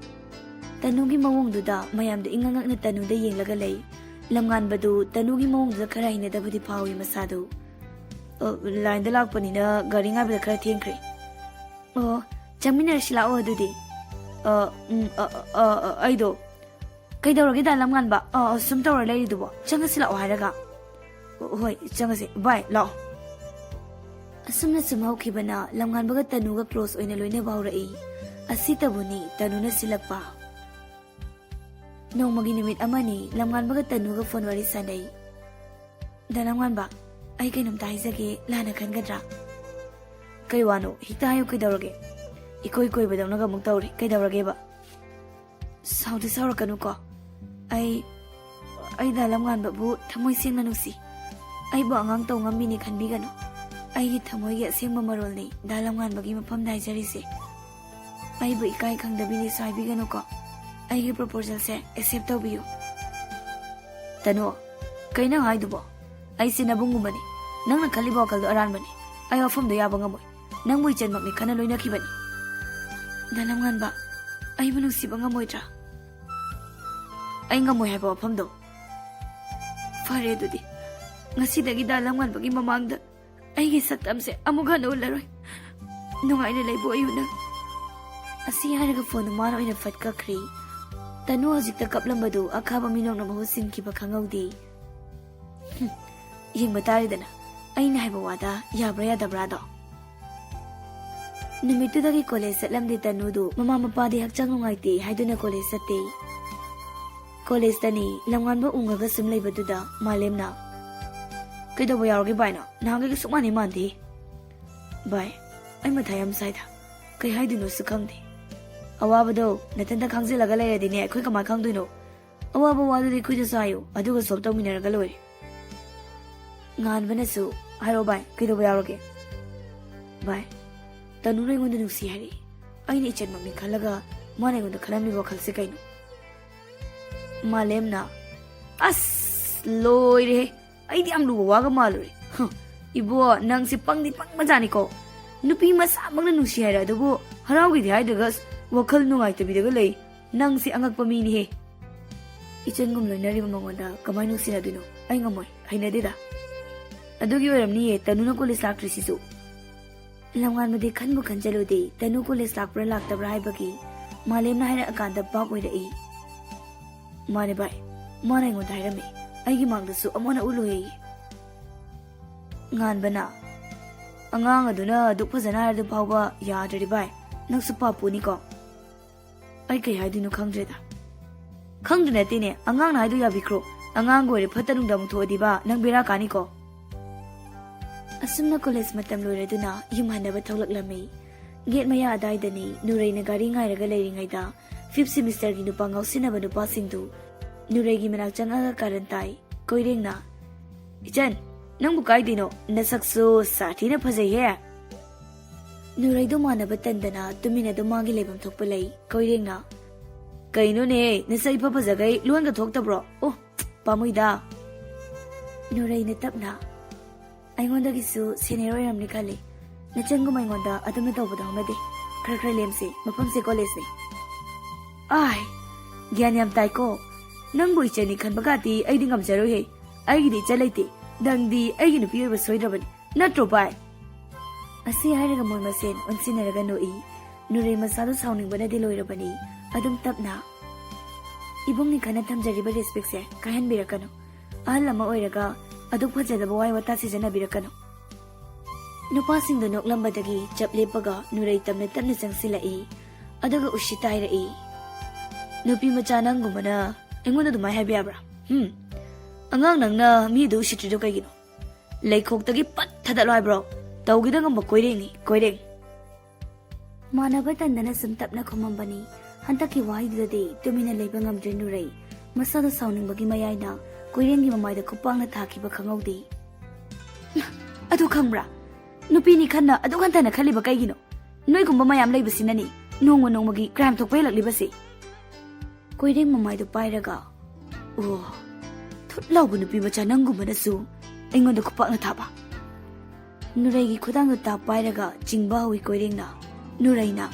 ꯇꯅꯨꯒꯤ ꯃꯑꯣꯡꯗꯨꯗ ꯃꯌꯥꯝꯗꯨ ꯏꯉꯛ ꯉꯛꯅ ꯇꯅꯨꯗ ꯌꯦꯡꯂꯒ ꯂꯩ꯫ ꯂꯝꯉꯥꯟꯕꯗꯨ ꯇꯅꯨꯒꯤ ꯃꯑꯣꯡꯗꯨꯗ ꯈꯔ ꯍꯩꯅꯗꯕꯗꯤ ꯐꯥꯎꯏ ꯃꯁꯥꯗꯨ꯫ "ꯑ, ꯂꯥꯏꯟꯗ ꯂꯥꯛꯄꯅꯤꯅ ꯒꯥꯔꯤ ꯉꯥꯏꯕꯗ ꯈꯔ ꯊꯦꯡꯈ꯭ꯔꯦ꯫" "ꯑꯣ, ꯆꯪꯃꯤꯟꯅꯔꯁꯤ ꯂꯥꯛꯑꯣ ꯑꯗꯨꯗꯤ꯫" "ꯑ, ꯎꯝ, ꯑ, ꯑ, ꯑ, ꯑ, ꯑꯩꯗꯣ꯫" "ꯀꯩꯗꯧꯔꯒꯦ ꯗꯥ ꯂꯝꯉꯥꯟꯕ? ꯑ, ꯑ, ꯁꯨꯝ ꯇꯧꯔ ꯂꯩꯔꯤꯗꯨꯕꯣ? ꯆꯪꯉꯁꯤ ꯂꯥꯛꯑꯣ ꯍꯥꯏꯔꯒ꯫" "ꯍꯣꯏ, ꯆꯪꯉꯁꯤ꯫ ꯚꯥꯏ, ꯂꯥꯛꯑꯣ꯫" ꯑꯁꯨꯝꯅ ꯁꯨꯝ ꯍꯧꯈꯤꯕꯅ ꯂꯝꯉꯥꯟꯕꯒ ꯇꯅꯨꯒ ꯀ꯭ꯂꯣꯁ ꯑꯣꯏꯅ ꯂꯣꯏꯅꯕ ꯍꯧꯔꯛꯏ꯫ ꯑꯁꯤꯇꯕꯨꯅꯤ ꯇꯅꯨꯅ ꯁꯤꯜꯂꯛꯄ꯫ ꯅꯣꯡꯃꯒꯤ ꯅꯨꯃꯤꯠ ꯑꯃꯅꯤ ꯂꯝꯉꯥꯟꯕꯒ ꯇꯅꯨꯒ ꯐꯣꯟ ꯋꯥꯔꯤ ꯁꯥꯟꯅꯩ꯫ "ꯗꯥ ꯂꯝꯉꯥꯟꯕ, ꯑꯩ ꯀꯩꯅꯣꯝꯇ ꯍꯥꯏꯖꯒꯦ, ꯂꯥꯟꯅ ꯈꯟꯒꯗ꯭ꯔꯥ?" "ꯀꯩ ꯋꯥꯅꯣ? ꯍꯦꯛꯇ ꯍꯥꯏꯌꯨ, ꯀꯩꯗꯧꯔꯒꯦ?" "ꯏꯀꯣꯏ ꯀꯣꯏꯕꯗꯧꯅꯒ ꯑꯃꯨꯛ ꯇꯧꯔꯦ, ꯀꯩꯗꯧꯔꯒꯦꯕ?" "ꯁꯥꯎꯗꯤ ꯁꯥꯎꯔꯛꯀꯅꯨꯀꯣ꯫ ꯑꯩ, ꯑꯩ ꯗꯥ ꯂꯝꯉꯥꯟꯕꯕꯨ ꯊꯃꯣꯏ ꯁꯦꯡꯅ ꯅꯨꯡꯁꯤ꯫ ꯑꯩꯕꯨ ꯑꯉꯥꯡ ꯇꯧ ꯉꯝꯃꯤꯅꯤ ꯈꯟꯕꯤꯒꯅꯨ꯫ ꯑꯩꯒꯤ ꯊꯃꯣꯏꯒꯤ ꯑꯁꯦꯡꯕ ꯃꯔꯣꯜꯅꯤ ꯗꯥ ꯂꯝꯉꯥꯟꯕꯒꯤ ꯃꯐꯝꯗ ꯍꯥꯏꯖꯔꯤꯁꯦ꯫ ꯑꯩꯕꯨ ꯏꯀꯥꯏ ꯈꯪꯗꯕꯤꯅꯤꯁꯨ ꯍꯥꯏꯕꯤꯒꯅꯨꯀꯣ꯫ ꯑꯩꯒꯤ ꯄ꯭ꯔꯣꯄꯣꯖꯦꯜꯁꯦ ꯑꯦꯛꯁꯦꯞ ꯇꯧꯕꯤꯌꯨ꯫" "ꯇꯅꯨ, ꯀꯩ ꯅꯪ ꯍꯥꯏꯗꯨꯕꯣ? ꯑꯩꯁꯦ ꯅꯕꯨꯡꯒꯨꯝꯕꯅꯤ꯫ ꯅꯪꯅ ꯈꯜꯂꯤꯕ ꯋꯥꯈꯜꯗꯣ ꯑꯔꯥꯟꯕꯅꯤ꯫ ꯑꯩ ꯋꯥꯐꯝꯗꯣ ꯌꯥꯕ ꯉꯝꯃꯣꯏ꯫ ꯅꯪꯕꯨ ꯏꯆꯟꯃꯛꯅꯤ ꯈꯟꯅ ꯂꯣꯏꯅꯈꯤꯕꯅꯤ꯫" "ꯗꯥ ꯂꯝꯉꯥꯟꯕ, ꯑꯩꯕꯨ ꯅꯨꯡꯁꯤꯕ ꯉꯝꯃꯣꯏꯗ꯭ꯔꯥ?" "ꯑꯩ ꯉꯝꯃꯣꯏ ꯍꯥꯏꯕ ꯋꯥꯐꯝꯗꯣ?" "ꯐꯔꯦ ꯑꯗꯨꯗꯤ, ꯉꯁꯤꯗꯒꯤ ꯗꯥ ꯂꯝꯉꯥꯟꯕꯒꯤ ꯃꯃꯥꯡꯗ ꯑꯩꯒꯤ ꯁꯛꯇꯝꯁꯦ ꯑꯃꯨꯛ ꯍꯟꯅ ꯎꯠꯂꯔꯣꯏ꯫ ꯅꯨꯡꯉꯥꯏꯅ ꯂꯩꯕ ꯑꯣꯏꯌꯨ ꯅꯪ꯫" ꯑꯁꯤ ꯍꯥꯏꯔꯒ ꯐꯣꯟꯗꯨ ꯃꯥꯅ ꯑꯣꯏꯅ ꯐꯠ ꯀꯛꯈ꯭ꯔꯤ꯫ ꯇꯅꯨ ꯍꯧꯖꯤꯛꯇ ꯀꯞꯂꯝꯕꯗꯨ ꯑꯈꯥꯕ ꯃꯤꯅꯣꯛꯅ ꯃꯍꯨꯠ ꯁꯤꯟꯈꯤꯕ ꯈꯪꯍꯧꯗꯦ꯫ "ꯍꯨꯝ, ꯌꯦꯡꯕ ꯇꯥꯔꯦꯗꯅ, ꯑꯩꯅ ꯍꯥꯏꯕ ꯋꯥꯗ ꯌꯥꯕ꯭ꯔꯥ ꯌꯥꯗꯕ꯭ꯔꯥꯗꯣ꯫" ꯅꯨꯃꯤꯠꯇꯨꯗꯒꯤ ꯀꯣꯂꯦꯖ ꯆꯠꯂꯝꯗꯦ ꯇꯅꯨꯗꯨ꯫ ꯃꯃꯥ ꯃꯄꯥꯗꯤ ꯍꯛꯆꯥꯡ ꯅꯨꯡꯉꯥꯏꯇꯦ ꯍꯥꯏꯗꯨꯅ ꯀꯣꯂꯦꯖ ꯆꯠꯇꯦ꯫ ꯀꯣꯂꯦꯖꯇꯅꯤ ꯂꯝꯉꯥꯟꯕ ꯎꯉꯒ ꯁꯨꯝ ꯂꯩꯕꯗꯨꯗ ꯃꯥꯂꯦꯝꯅ, "ꯀꯩꯗꯧꯕ ꯌꯥꯎꯔꯒꯦ ꯚꯥꯏꯅ? ꯅꯍꯥꯟꯈꯩꯒ ꯁꯨꯛ ꯃꯥꯟꯅꯩ ꯃꯥꯟꯗꯦ꯫ ꯚꯥꯏ, ꯑꯩ ꯃꯊꯥ ꯌꯥꯝ ꯁꯥꯏꯗ꯫ ꯀꯩ ꯍꯥꯏꯗꯣꯏꯅꯣꯁꯨ ꯈꯪꯗꯦ꯫ ꯑꯋꯥꯕꯗꯣ ꯅꯊꯟꯇ ꯈꯥꯡꯖꯤꯜꯂꯒ ꯂꯩꯔꯗꯤꯅꯦ ꯑꯩꯈꯣꯏ ꯀꯃꯥꯏ ꯈꯪꯗꯣꯏꯅꯣ? ꯑꯋꯥꯕ ꯋꯥꯗꯨꯗꯤ ꯑꯩꯈꯣꯏꯗꯁꯨ ꯍꯥꯏꯌꯨ, ꯑꯗꯨꯒ ꯁꯣꯜꯕ ꯇꯧꯃꯤꯟꯅꯔꯒ ꯂꯣꯏꯔꯦ꯫" ꯉꯥꯟꯕꯅꯁꯨ, "ꯍꯥꯏꯔꯣ ꯚꯥꯏ, ꯀꯩꯗꯧꯕ ꯌꯥꯎꯔꯒꯦ?" "ꯚꯥꯏ, ꯇꯅꯨꯅ ꯑꯩꯉꯣꯟꯗ ꯅꯨꯡꯁꯤ ꯍꯥꯏꯔꯛꯏ꯫ ꯑꯩꯅ ꯏꯆꯟꯃꯛꯅꯤ ꯈꯜꯂꯒ ꯃꯥꯅ ꯑꯩꯉꯣꯟꯗ ꯈꯜꯂꯝꯃꯤꯕ ꯋꯥꯈꯜꯁꯦ ꯀꯩꯅꯣ?" ꯃꯥꯂꯦꯝꯅ, "ꯑꯁ, ꯂꯣꯏꯔꯦꯍꯦ꯫ ꯑꯩꯗꯤ ꯌꯥꯝ ꯂꯨꯕ ꯋꯥꯒ ꯃꯥꯜꯂꯨꯔꯦ꯫ ꯍ, ꯏꯕꯣ, ꯅꯪꯁꯦ ꯄꯪꯗꯤ ꯄꯪꯕꯖꯥꯠꯅꯤꯀꯣ꯫ ꯅꯨꯄꯤ ꯃꯁꯥꯃꯛꯅ ꯅꯨꯡꯁꯤ ꯍꯥꯏꯔ ꯑꯗꯨꯕꯨ ꯍꯔꯥꯎꯒꯤꯗꯤ ꯍꯥꯏꯗ꯭ꯔꯒ ꯑꯁ, ꯋꯥꯈꯜ ꯅꯨꯡꯉꯥꯏꯇꯕꯤꯗꯒ ꯂꯩ꯫ ꯅꯪꯁꯦ ꯑꯉꯛꯄ ꯃꯤꯅꯤꯍꯦ꯫ ꯏꯆꯟꯒꯨꯝ ꯂꯣꯏꯅꯔꯤꯕ ꯃꯉꯣꯟꯗ ꯀꯃꯥꯏꯅ ꯅꯨꯡꯁꯤꯅꯗꯣꯏꯅꯣ? ꯑꯩ ꯉꯝꯃꯣꯏ, ꯍꯩꯅꯗꯦꯗ꯫ ꯑꯗꯨꯒꯤ ꯑꯣꯏꯔꯝꯅꯤꯌꯦ ꯇꯅꯨꯅ ꯀꯣꯂꯦꯖ ꯂꯥꯛꯇ꯭ꯔꯤꯁꯤꯁꯨ꯫" ꯂꯝꯉꯥꯟꯕꯗꯤ ꯈꯟꯕꯨ ꯈꯟꯖꯜꯂꯨꯗꯦ, ꯇꯅꯨ ꯀꯣꯂꯦꯖ ꯂꯥꯛꯄ꯭ꯔꯥ ꯂꯥꯛꯇꯕ꯭ꯔꯥ ꯍꯥꯏꯕꯒꯤ꯫ ꯃꯥꯂꯦꯝꯅ ꯍꯥꯏꯔꯛꯑꯀꯥꯟꯗ ꯚꯥꯞ ꯑꯣꯏꯔꯛꯏ꯫ "ꯃꯥꯅꯦ ꯚꯥꯏ, ꯃꯥꯅ ꯑꯩꯉꯣꯟꯗ ꯍꯥꯏꯔꯝꯃꯦ꯫ ꯑꯩꯒꯤ ꯃꯥꯡꯗꯁꯨ ꯑꯃꯨꯛ ꯍꯟꯅ ꯎꯠꯂꯣꯏꯌꯦ꯫" ꯉꯥꯟꯕꯅ, "ꯑꯉꯥꯡ ꯑꯗꯨꯅ ꯑꯗꯨꯛ ꯐꯖꯅ ꯍꯥꯏꯔꯗꯨ ꯐꯥꯎꯕ ꯌꯥꯗ꯭ꯔꯗꯤ ꯚꯥꯏ, ꯅꯪꯁꯨ ꯄꯥꯞꯄꯨꯅꯤꯀꯣ꯫" ꯑꯩ ꯀꯩ ꯍꯥꯏꯗꯣꯏꯅꯣ ꯈꯪꯗ꯭ꯔꯦꯗ꯫ "ꯈꯪꯗ꯭ꯔꯦ ꯅꯠꯇꯦꯅꯦ, ꯑꯉꯥꯡꯅ ꯍꯥꯏꯗꯣ ꯌꯥꯕꯤꯈ꯭ꯔꯣ꯫ ꯑꯉꯥꯡꯒ ꯑꯣꯏꯔꯦ ꯐꯠꯇ ꯅꯨꯡꯗ ꯑꯃꯨꯛ ꯊꯣꯛꯑꯗꯤꯕ ꯅꯪ ꯕꯦꯔꯥ ꯀꯥꯅꯤꯀꯣ꯫" ꯑꯁꯨꯝꯅ ꯀꯣꯂꯦꯖ ꯃꯇꯝ ꯂꯣꯏꯔꯗꯨꯅ ꯌꯨꯝ ꯍꯟꯅꯕ ꯊꯣꯛꯂꯛꯂꯝꯃꯤ꯫ ꯒꯦꯠ ꯃꯌꯥ ꯑꯗꯥꯏꯗꯅꯤ ꯅꯨꯔꯩꯅ ꯒꯥꯔꯤ ꯉꯥꯏꯔꯒ ꯂꯩꯔꯤꯉꯩꯗ ꯐꯤꯐ ꯁꯦꯃꯤꯁꯇꯔꯒꯤ ꯅꯨꯄꯥ ꯉꯥꯎꯁꯤꯟꯅꯕ ꯅꯨꯄꯥꯁꯤꯡꯗꯨ ꯅꯨꯔꯩꯒꯤ ꯃꯅꯥꯛ ꯆꯪꯉꯒ ꯀꯥꯔꯟ ꯇꯥꯏ꯫ ꯀꯣꯏꯔꯦꯡꯅ, "ꯏꯆꯟ, ꯅꯪꯕꯨ ꯀꯥꯏꯗꯩꯅꯣ? ꯅꯁꯛꯁꯨ ꯁꯥꯊꯤꯅ ꯐꯖꯩꯍꯦ!" ꯅꯨꯔꯩꯗꯣ ꯃꯥꯟꯅꯕ ꯇꯟꯗꯅ ꯇꯨꯃꯤꯟꯅ ꯑꯗꯨꯝ ꯃꯥꯒꯤ ꯂꯩꯐꯝ ꯊꯣꯛꯄ ꯂꯩ꯫ ꯀꯣꯏꯔꯦꯡꯅ, "ꯀꯩꯅꯣꯅꯦ, ꯅꯁꯛ ꯏꯐ ꯐꯖꯈꯩ ꯂꯣꯟꯒ ꯊꯣꯛꯇꯕ꯭ꯔꯣ? ꯑꯣ, ꯄꯥꯝꯃꯨꯏꯗ꯫" ꯅꯨꯔꯩꯅ ꯇꯞꯅ, "ꯑꯩꯉꯣꯟꯗꯒꯤꯁꯨ ꯁꯦꯅꯤꯌꯔ ꯑꯣꯏꯔꯝꯅꯤ ꯈꯜꯂꯤ꯫ ꯅꯆꯟꯒꯨꯝꯕ ꯑꯩꯉꯣꯟꯗ ꯑꯗꯨꯝꯅ ꯇꯧꯕꯗ ꯍꯧꯅꯗꯦ꯫ ꯈꯔ ꯈꯔ ꯂꯦꯝꯁꯦ, ꯃꯐꯝꯁꯦ ꯀꯣꯂꯦꯖꯅꯤ꯫" "ꯑꯥꯏ, ꯒ꯭ꯌꯥꯟ ꯌꯥꯝ ꯇꯥꯏꯀꯣ꯫ ꯅꯪꯕꯨ ꯏꯆꯟꯅꯤ ꯈꯟꯕꯒꯗꯤ ꯑꯩꯗꯤ ꯉꯝꯖꯔꯣꯏꯍꯦ꯫ ꯑꯩꯒꯤꯗꯤ ꯏꯆꯟ ꯂꯩꯇꯦ꯫ ꯅꯪꯗꯤ ꯑꯩꯒꯤ ꯅꯨꯄꯤ ꯑꯣꯏꯕ ꯁꯣꯏꯗ꯭ꯔꯕꯅꯤ꯫ ꯅꯠꯇ꯭ꯔꯣ ꯚꯥꯏ?" ꯑꯁꯤ ꯍꯥꯏꯔꯒ ꯃꯣꯏ ꯃꯁꯦꯟ ꯑꯣꯟꯁꯤꯟꯅꯔꯒ ꯅꯣꯛꯏ꯫ ꯅꯨꯔꯩ ꯃꯁꯥꯗꯨ ꯁꯥꯎꯅꯤꯡꯕꯅꯗꯤ ꯂꯣꯏꯔꯕꯅꯤ꯫ ꯑꯗꯨꯝ ꯇꯞꯅ, "ꯏꯕꯨꯡꯅꯤ ꯈꯟꯅ ꯊꯝꯖꯔꯤꯕ ꯔꯦꯁꯄꯦꯛꯁꯦ ꯀꯥꯏꯍꯟꯕꯤꯔꯛꯀꯅꯨ꯫ ꯑꯍꯜ ꯑꯃ ꯑꯣꯏꯔꯒ ꯑꯗꯨꯛ ꯐꯖꯗꯕ ꯋꯥꯍꯩ ꯋꯥꯇꯥ ꯁꯤꯖꯤꯟꯅꯕꯤꯔꯛꯀꯅꯨ꯫" ꯅꯨꯄꯥꯁꯤꯡꯗꯣ ꯅꯣꯛꯂꯝꯕꯗꯒꯤ ꯆꯞ ꯂꯦꯞꯄꯒ ꯅꯨꯔꯩ ꯇꯞꯅ ꯇꯞꯅ ꯆꯪꯁꯤꯜꯂꯛꯏ꯫ ꯑꯗꯨꯒ ꯎꯁꯤꯠ ꯍꯥꯏꯔꯛꯏ, "ꯅꯨꯄꯤ ꯃꯆꯥ ꯅꯪꯒꯨꯝꯕꯅ ꯑꯩꯉꯣꯟꯗ ꯑꯗꯨꯃꯥꯏꯅ ꯍꯥꯏꯕ ꯌꯥꯕ꯭ꯔꯥ? ꯍꯨꯝ? ꯑꯉꯥꯡ ꯅꯪꯅ ꯃꯤꯗꯨ ꯎꯁꯤꯠꯇ꯭ꯔꯤꯗꯣ ꯀꯩꯒꯤꯅꯣ? ꯂꯩꯈꯣꯛꯇꯒꯤ ꯄꯠ ꯊꯥꯗꯠꯂꯣ ꯍꯥꯏꯕ꯭ꯔꯣ? ꯇꯧꯒꯦꯗ ꯉꯝꯕ ꯀꯣꯏꯔꯦꯡꯅꯤ, ꯀꯣꯏꯔꯦꯡ!" ꯃꯥꯟꯅꯕ ꯇꯟꯗꯅ ꯁꯨꯝ ꯇꯞꯅ ꯈꯨꯝꯃꯝꯕꯅꯤ꯫ ꯍꯟꯗꯛꯀꯤ ꯋꯥꯍꯩꯗꯨꯗꯗꯤ ꯇꯨꯃꯤꯟꯅ ꯂꯩꯕ ꯉꯝꯗ꯭ꯔꯦ ꯅꯨꯔꯩ꯫ ꯃꯁꯥꯗ ꯁꯥꯎꯅꯤꯡꯕꯒꯤ ꯃꯌꯥꯏꯅ ꯀꯣꯏꯔꯦꯡꯒꯤ ꯃꯃꯥꯏꯗ ꯈꯨꯄꯥꯛꯅ ꯊꯥꯈꯤꯕ ꯈꯪꯍꯧꯗꯦ꯫ "ꯑꯗꯨ ꯈꯪꯕ꯭ꯔꯥ? ꯅꯨꯄꯤꯅꯤ ꯈꯟꯅ ꯑꯗꯨꯛ ꯍꯟꯊꯅ ꯈꯜꯂꯤꯕ ꯀꯩꯒꯤꯅꯣ? ꯅꯣꯏꯒꯨꯝꯕ ꯃꯌꯥꯝ ꯂꯩꯕꯁꯤꯅꯅꯤ ꯅꯣꯡꯃ ꯅꯣꯡꯃꯒꯤ ꯀ꯭ꯔꯥꯏꯝ ꯊꯣꯛꯄ ꯍꯦꯜꯂꯛꯂꯤꯕꯁꯤ꯫" ꯀꯣꯏꯔꯦꯡ ꯃꯃꯥꯏꯗꯨ ꯄꯥꯏꯔꯒ, "ꯑꯣ, ꯊꯨꯠ ꯂꯥꯎꯕ ꯅꯨꯄꯤ ꯃꯆꯥ ꯅꯪꯒꯨꯝꯕꯅꯁꯨ ꯑꯩꯉꯣꯟꯗ ꯈꯨꯄꯥꯛꯅ ꯊꯥꯕ?" ꯅꯨꯔꯩꯒꯤ ꯈꯨꯗꯥꯡꯗꯨ ꯇꯥꯞ ꯄꯥꯏꯔꯒ ꯆꯤꯡꯕ ꯍꯧꯏ ꯀꯣꯏꯔꯦꯡꯅ꯫ ꯅꯨꯔꯩꯅ,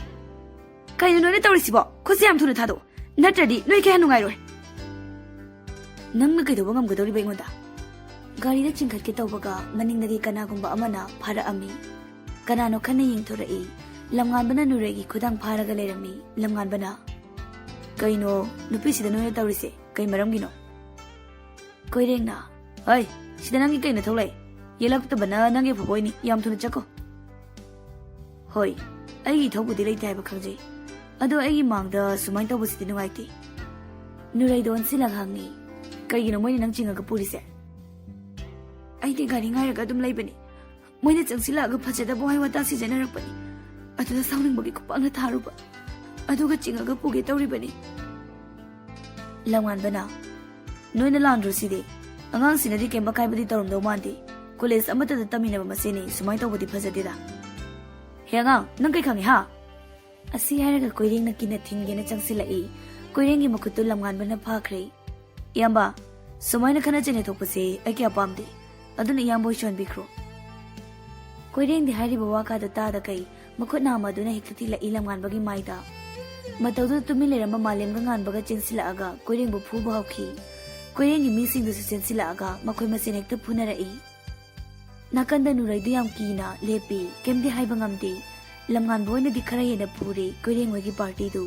"ꯀꯩꯅꯣ ꯅꯣꯏꯅ ꯇꯧꯔꯤꯁꯤꯕꯣ? ꯈꯨꯠꯁꯦ ꯌꯥꯝ ꯊꯨꯅ ꯊꯥꯗꯣꯛꯑꯣ, ꯅꯠꯇ꯭ꯔꯗꯤ ꯅꯣꯏ ꯀꯌꯥ ꯅꯨꯡꯉꯥꯏꯔꯣꯏ꯫ ꯅꯪꯅ ꯀꯩꯗꯧꯕ ꯉꯝꯒꯗꯧꯔꯤꯕ ꯑꯩꯉꯣꯟꯗ?" ꯒꯥꯔꯤꯗ ꯆꯤꯡꯈꯠꯀꯦ ꯇꯧꯕꯒ ꯃꯅꯤꯡꯗꯒꯤ ꯀꯅꯥꯒꯨꯝꯕ ꯑꯃꯅ ꯐꯥꯔꯛꯑꯝꯃꯤ꯫ ꯀꯅꯥꯅꯣ ꯈꯟꯅ ꯌꯦꯡꯊꯣꯔꯛꯏ꯫ ꯂꯝꯉꯥꯟꯕꯅ ꯅꯨꯔꯩꯒꯤ ꯈꯨꯗꯥꯡ ꯐꯥꯔꯒ ꯂꯩꯔꯝꯃꯤ꯫ ꯂꯝꯉꯥꯟꯕꯅ, "ꯀꯩꯅꯣ ꯅꯨꯄꯤꯁꯤꯗ ꯅꯣꯏꯅ ꯇꯧꯔꯤꯁꯦ? ꯀꯩ ꯃꯔꯝꯒꯤꯅꯣ?" ꯀꯣꯏꯔꯦꯡꯅ, "ꯍꯩ, ꯁꯤꯗ ꯅꯪꯒꯤ ꯀꯩ ꯅꯊꯧ ꯂꯩ? ꯌꯦꯜꯂꯛꯇꯕꯅ ꯅꯪꯒꯤ ꯑꯐꯕ ꯑꯣꯏꯅꯤ, ꯌꯥꯝ ꯊꯨꯅ ꯆꯠꯈꯣ꯫" "ꯍꯣꯏ, ꯑꯩꯒꯤ ꯏꯊꯧꯕꯨꯗꯤ ꯂꯩꯇꯦ ꯍꯥꯏꯕ ꯈꯪꯖꯩ, ꯑꯗꯣ ꯑꯩꯒꯤ ꯃꯥꯡꯗ ꯁꯨꯃꯥꯏꯅ ꯇꯧꯕꯁꯤꯗꯤ ꯅꯨꯡꯉꯥꯏꯇꯦ꯫" ꯅꯨꯔꯩꯗ ꯑꯣꯟꯁꯤꯜꯂꯒ ꯍꯪꯉꯤ, "ꯀꯩꯒꯤꯅꯣ ꯃꯣꯏꯅ ꯅꯪ ꯆꯤꯡꯉꯒ ꯄꯨꯔꯤꯁꯦ?" "ꯑꯩꯗꯤ ꯒꯥꯔꯤ ꯉꯥꯏꯔꯒ ꯑꯗꯨꯝ ꯂꯩꯕꯅꯤ, ꯃꯣꯏꯅ ꯆꯪꯁꯤꯜꯂꯛꯑꯒ ꯐꯖꯗꯕ ꯋꯥꯍꯩ ꯋꯥꯇꯥ ꯁꯤꯖꯤꯟꯅꯔꯛꯄꯅꯤ, ꯑꯗꯨꯗ ꯁꯥꯎꯅꯤꯡꯕꯒꯤ ꯈꯨꯄꯥꯛꯅ ꯊꯥꯔꯨꯕ, ꯑꯗꯨꯒ ꯆꯤꯡꯉꯒ ꯄꯨꯒꯦ ꯇꯧꯔꯤꯕꯅꯤ꯫" ꯂꯝꯉꯥꯟꯕꯅ, "ꯅꯣꯏꯅ ꯂꯥꯟꯗ꯭ꯔꯣ ꯁꯤꯗꯤ? ꯑꯉꯥꯡꯁꯤꯅꯗꯤ ꯀꯩꯝ ꯑꯀꯥꯏꯕꯗꯤ ꯇꯧꯔꯝꯗꯧ ꯃꯥꯟꯗꯦ꯫ ꯀꯣꯂꯦꯖ ꯑꯃꯠꯇꯗ ꯇꯝꯃꯤꯟꯅꯕ ꯃꯁꯦꯟꯅꯤ, ꯁꯨꯃꯥꯏꯅ ꯇꯧꯕꯗꯤ ꯐꯖꯗꯦꯗ꯫ ꯍꯦ ꯑꯉꯥꯡ, ꯅꯪ ꯀꯩ ꯈꯪꯉꯤ ꯍꯥ?" ꯑꯁꯤ ꯍꯥꯏꯔꯒ ꯀꯣꯏꯔꯦꯡꯅ ꯀꯤꯅ ꯊꯤꯟꯒꯦꯅ ꯆꯪꯁꯤꯜꯂꯛꯏ꯫ ꯀꯣꯏꯔꯦꯡꯒꯤ ꯃꯈꯨꯠꯇꯨ ꯂꯝꯉꯥꯟꯕꯅ ꯐꯥꯈ꯭ꯔꯦ꯫ "ꯏꯌꯥꯝꯕ, ꯁꯨꯃꯥꯏꯅ ꯈꯠꯅ ꯆꯩꯅ ꯊꯣꯛꯄꯁꯦ ꯑꯩ ꯀꯌꯥ ꯄꯥꯝꯗꯦ, ꯑꯗꯨꯅ ꯏꯌꯥꯝꯕ ꯍꯣꯏ ꯁꯣꯟꯕꯤꯈ꯭ꯔꯣ꯫" ꯀꯣꯏꯔꯦꯡꯗꯤ ꯍꯥꯏꯔꯤꯕ ꯋꯥ ꯀꯥꯗꯨ ꯇꯥꯗ ꯀꯩ, ꯃꯈꯨꯠ ꯅꯥꯝꯃ ꯑꯗꯨꯅ ꯍꯦꯛꯇ ꯊꯤꯜꯂꯛꯏ ꯂꯝꯉꯥꯟꯕꯒꯤ ꯃꯥꯏꯗ꯫ ꯃꯇꯧꯗꯨꯗ ꯇꯨꯃꯤꯟ ꯂꯩꯔꯝꯕ ꯃꯥꯂꯦꯝꯒ ꯉꯥꯟꯕꯒ ꯆꯦꯟꯁꯤꯜꯂꯛꯑꯒ ꯀꯣꯏꯔꯦꯡꯕꯨ ꯐꯨꯕ ꯍꯧꯈꯤ꯫ ꯀꯣꯏꯔꯦꯡꯒꯤ ꯃꯤꯁꯤꯡꯗꯨꯁꯨ ꯆꯦꯟꯁꯤꯜꯂꯛꯑꯒ ꯃꯈꯣꯏ ꯃꯁꯦꯟ ꯍꯦꯛꯇ ꯐꯨꯅꯔꯛꯏ꯫ ꯅꯥꯀꯟꯗ ꯅꯨꯔꯩꯗꯨ ꯌꯥꯝ ꯀꯤꯅ ꯂꯦꯞꯄꯤ, ꯀꯩꯝꯗꯤ ꯍꯥꯏꯕ ꯉꯝꯗꯦ꯫ ꯂꯝꯉꯥꯟꯕ ꯑꯣꯏꯅꯗꯤ ꯈꯔ ꯍꯦꯟꯅ ꯐꯨꯔꯦ ꯀꯣꯏꯔꯦꯡ ꯍꯣꯏꯒꯤ ꯄꯥꯔꯇꯤꯗꯨ꯫